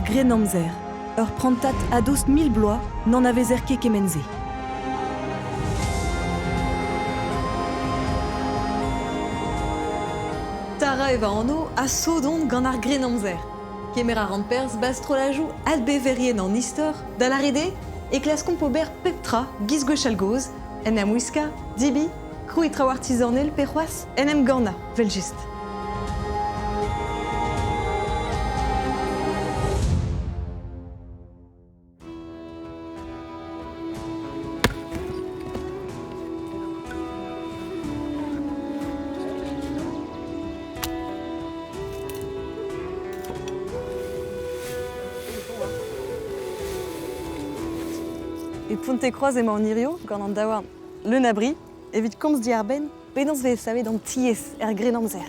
Grennamzer, ur prantad a-dost 1000 bloaz n'anavezer ket kement-se. Tara eo va anv ha sot on gant ar Grennamzer. Kemer a ran perzh 'ba strollajoù adbeverien an istor, da lâret eo e klaskomp ober pep tra giz gwechall-gozh, en em wiskañ, debriñ, krouiñ traoù artizanel pe c'hoazh en em gannañ, evel-just. E Pontekroaz emañ an hirio gant an daouarn leun a bri evit komz diàr-benn penaos 'vez savet an tiez er Grennamzer.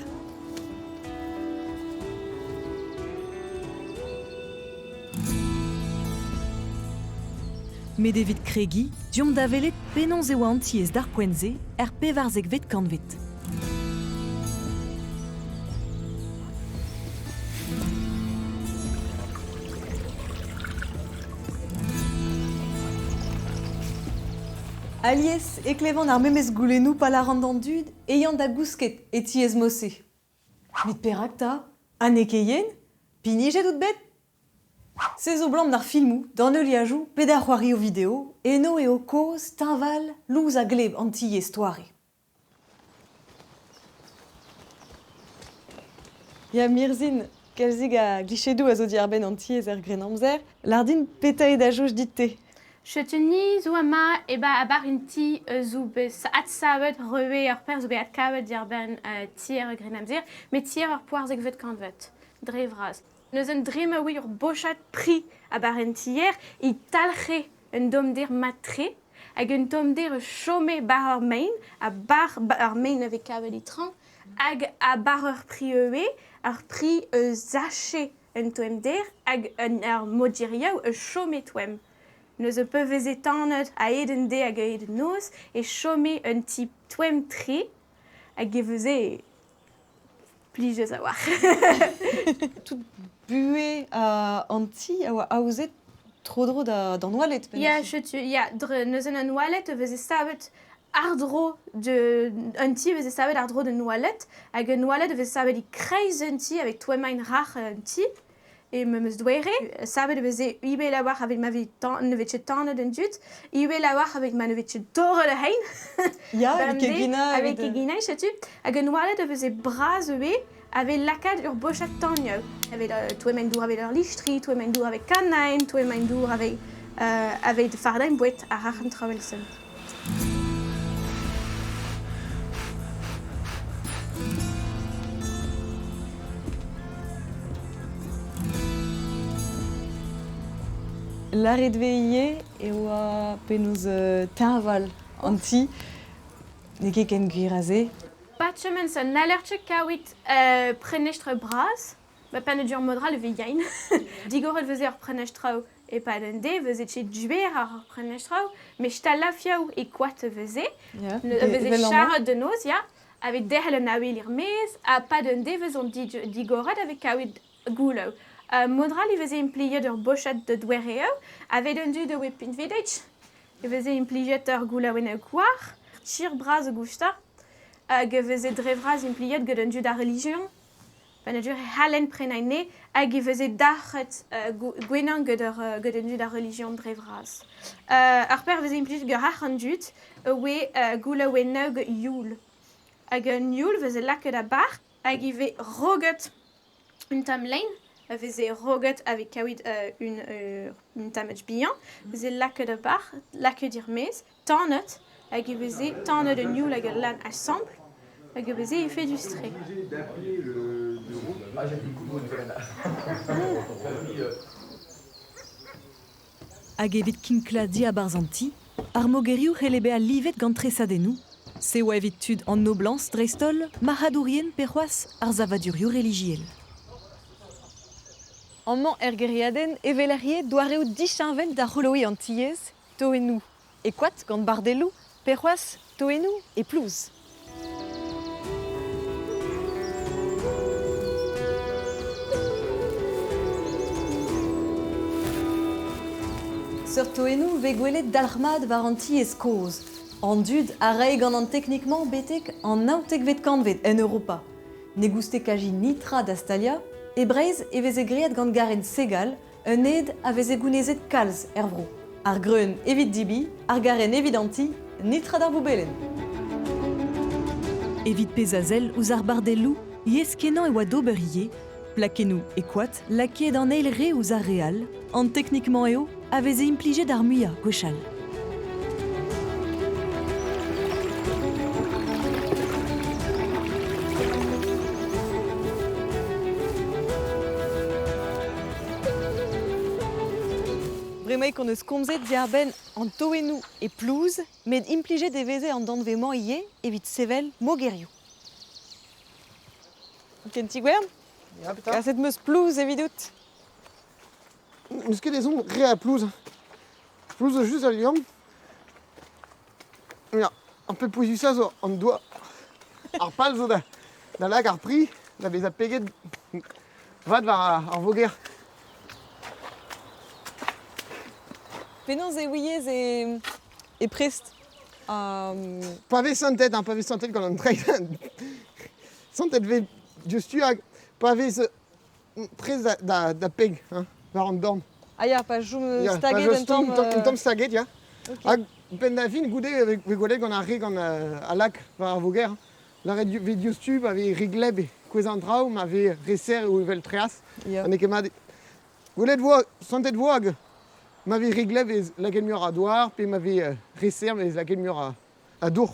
Met evit kregiñ, deomp da welet penaos e oa an tiez d'ar poent-se er pevarzekvet kantved. Alies e klevan ar memes goulennoù pa lâran d'an dud e yan da gousket e tiez Mosse. Met perak 'ta? Ha n'eo ket yen? Pinijet out bet? Se zo 'blam d'ar filmoù, d'an heuliajoù pe d'ar c'hoarioù video, eno eo kozh, teñval, lous ha gleb an tiez toare. Ya, Mirzhin, kalzik a glichedoù a zo diàr-benn an tiez er Grennamzer. Lâr din petra eo da soñj dit-te? Setu ni zo amañ eba a-bar un ti zo bet adsavet reue ur perzh zo bet adkavet diàr-benn tier ar Grennamzer, met tier ar poarzhekvet kantved, dre vras. Neuze dre ma oa ur bochad pri a-bar en tier e talc'he un tommder mat-tre hag un tommder a chome bar ar maen ha bar ar maen a vez kavet e traoñ hag a bar ur pri ivez ar pri eus sache un tommder hag ar modiriaou a chome toemm. Neuze pa veze tanet a-hed an deiz hag a-hed an noz e chome un ti toemm-tre hag e veze plijus a-walc'h. Tout buhez an ti a oa aozet tro-dro d'an oaled. Ya, setu, ya, dre neuze an oaled e veze savet àr-dro de un ti e veze savet àr-dro d'un oaled hag un oaled e veze savet e-kreiz un ti avec toemm rac'h un ti. E memes doare, savet e veze ivez a-walc'h aveit ma vez ne vez ket tanet an dud, ivez a-walc'h aveit ma ne vez ket torret ar c'hein. Ya, evit keginañ. Aveit keginañ, setu. Hag un oaled a veze bras ivez, a vez lakaet ur bochad tanioù. Aveit toemm dour aveit ur listri, toemm dour aveit kanain, toemm dour aveit aveit fardañ boued ar arc'hant traoù evel-se. Lâret 'vez ivez e oa penaos teñval an ti. N'eo ket ken gwir ha se. Patchement un n'haller ket kaout prenestr bras. Ma pannedur mod all e vez yain. Digoret 'veze ur prenestraoù e-pad un deiz, 'veze ket duer ar prenestraoù, met stalafiaoù e koad 'veze. 'Veze charret da noz, ya, aveit derc'hel an avel er-maez, ha 'pad un devezh on digoret aveit kaout gouloù. Mod all e veze implijet ur bochad da doereoù, aveit an dud a oa pinvidik, e veze implijet ur goulaouenn koar, tir bras a gousta, hag e veze dre vras implijet gant an dud a relijion. Panadur e c'hallen prenañ anezhe hag e veze dalc'het gwenañ gant ur gant an dud a relijion dre vras. Ar pezh a veze implijet gant rac'h an dud e oa goulaouennoù youl. Hag an youl veze lakaet a-barh hag ivez roget un tamm lein a veze roget aveit kaout un tamm bihan, veze lakaet a-barh, lakaet er-maez, tanet hag e veze tanet un youl hag ul lann asambl hag e veze efedus-tre. Hag evit kinklañ diabarzh an ti, ar mogerioù c'helle bezañ livet gant tresadennoù. Se oa evit tud an noblañs dreist-holl, marc'hadourien pe c'hoazh ar savadurioù relijiel. Amañ er gêriadenn e weler ivez doareoù disheñvel da c'holoiñ an tiez, toennoù e koad gant bardelloù pe c'hoazh toennoù e plouz. Seurt toennoù vez gwelet dalc'hmat war an tiez kozh. An dud a rae gant an teknik-mañ betek an naontekvet kantved en Europa. Ne gouste kazi nitra da staliañ, e Breizh e veze graet gant garenn segal, un ed a veze gounezet kalz er vro. Ar greun evit debriñ, ar garenn evit an ti, netra d'ar boubelenn. Evit pezh a sell ouzh ar bardelloù, aes-kenañ e oa d'ober ivez, plakennoù e koad lakaet an eil re ouzh ar re all, an teknik-mañ eo a veze implijet ar muiañ gwechall. Bremaik hon eus komzet diàr-benn an toennoù e plouz, met implijet e veze an danvez-mañ ivez evit sevel mogerioù. Ken ti-gwern? Ya, petra? Kaset 'm eus plouz evidout. N'eus ket ezhomm re a plouz. Plouz zo just al liamm. Ya, ar pep pouezusañ zo an doa. Ar pal zo da, da lak ar pri da vezañ peget vat war ar voger. Penaos e ouiez e, e prest um... Pa vez santet, hein, pa vez santet gant an treid. Santet vez diouzhtu hag pa vez prest da, da, da peg hein, war an dorn. Ah ya, pa chom Ya, pa staget joue un tamm... un tamm staget, ya. ok. Hag benn da fin, goude e vez gwelet gant ar re gant a lak war ar voger. Lâret vez diouzhtu pa vez re gleb e kouezh an traoù, ma vez re serr ou evel treaz. Ya. Ha n'eo ket mat. Gwelet vo, santet vo hag ma vez re gleb e lakaet muioc'h a douar, pe ma vez re serr e lakaet muioc'h a, a dour.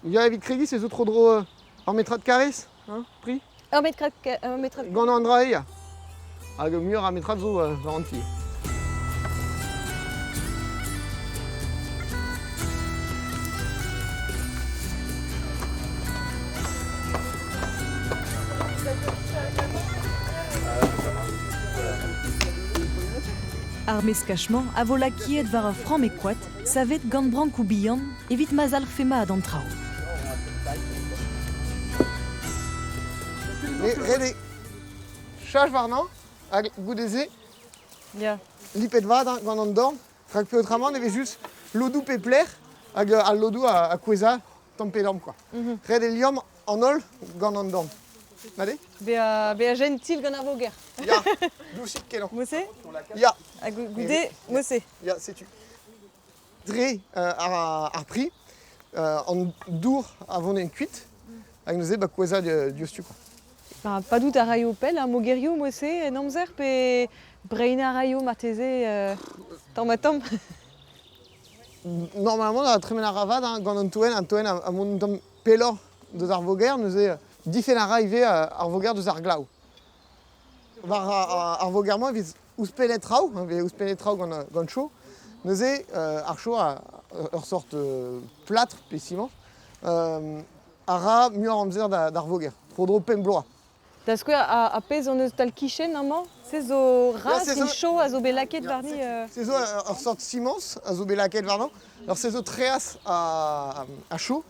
Ya, evit kregiñ, se zo tro-dro ur metrad karrez, hein, pri? Ur metrad, ur metrad. Gant an dra ya. Hag muioc'h a metrad zo war an ti. Ar meskaj-mañ a vo lakaet war ur framm e koad savet gant brankoù bihan evit ma zalc'hfe mat an traoù. Ret eo chach warnañ hag goude-se Ya. lipet vat hein, gant an dorn rak peotramant e vez just lodoù pep lec'h hag al lodoù a kouezhañ tamm pe damm quoi. Ret eo liamm an holl gant an dorn. Mat eo? Bezañ bezañ jentil gant ar voger. Ya, dousik kenañ. Mosse? Ya. Ha goude, mosse. Ya, setu. Dre ar, ar pri, an dour a vont en kuit, hag neuze ba kouezhañ diouzhtu quoi. Ba, padout a raio pell ar mogerioù mosse en amzer pe breinañ a raio marteze tamm-ha-tamm? Normalement, da tremen ar ra vat hein, gant an toenn, an toenn a, a mont un tamm pelloc'h deus ar voger, neuze difenn a ra ivez ar voger deus ar glav. War ar, ar voger-mañ e vez ouzhpennet traoù, hein, vez ouzhpennet traoù gant, gant chaud. Neuze, ar chaud a ur sort plâtre pe ciment, a ra muioc'h amzer d'ar voger, tro-dro pemp bloaz. Da skouer, ar pezh hon eus tal-kichen amañ, se zo raz se zo- fin chaud a zo bet lakaet warni. Se zo ur sort ciments a zo bet lakaet warnañ. Alors se zo treaz a, a chaud.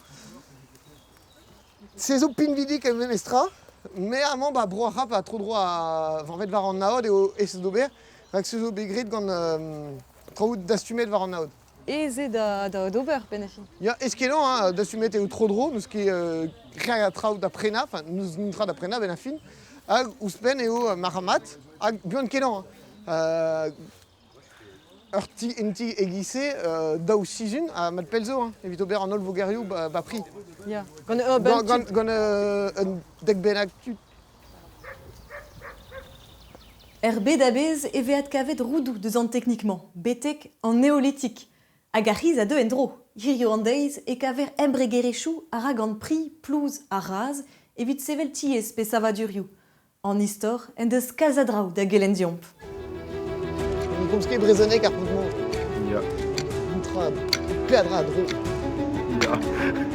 Se zo pinvidik el memes tra, mais amañ ba bro ar C'hap ha tro-dro a vanvet war an aod eo aes d'ober, rak se zo bet graet gant traoù dastumet war an aod. Aes eo da, da d'ober, benn ar fin. Ya, aes-kenañ, hein, dastumet eo tro-dro, n'eus ket re a traoù da prenañ, enfin n'eus netra da prenañ benn ar fin. Hag ouzhpenn eo marc'h-mat, hag buan-kenañ. Hein. Ur ti, un ti e-giz-se, daou sizhun ha mat pell zo hein, evit ober an holl vogerioù ba, ba pri. Ya. Gant ur bern Gant, gant, gant un dek bennak tud. Er bed a-bezh e vez adkavet roudoù deus an teknik-mañ, betek an neolitik. Hag ar c'hiz a deu en-dro. Hiziv an deiz e kaver embregerezhioù a ra gant pri, plouz ha raz evit sevel tiez pe savadurioù. An istor en deus kalz a draoù da gelenn deomp. Ne komz ket brezhoneg ar paotr-mañ. Ya. Un tra, peadra a dro. Ya.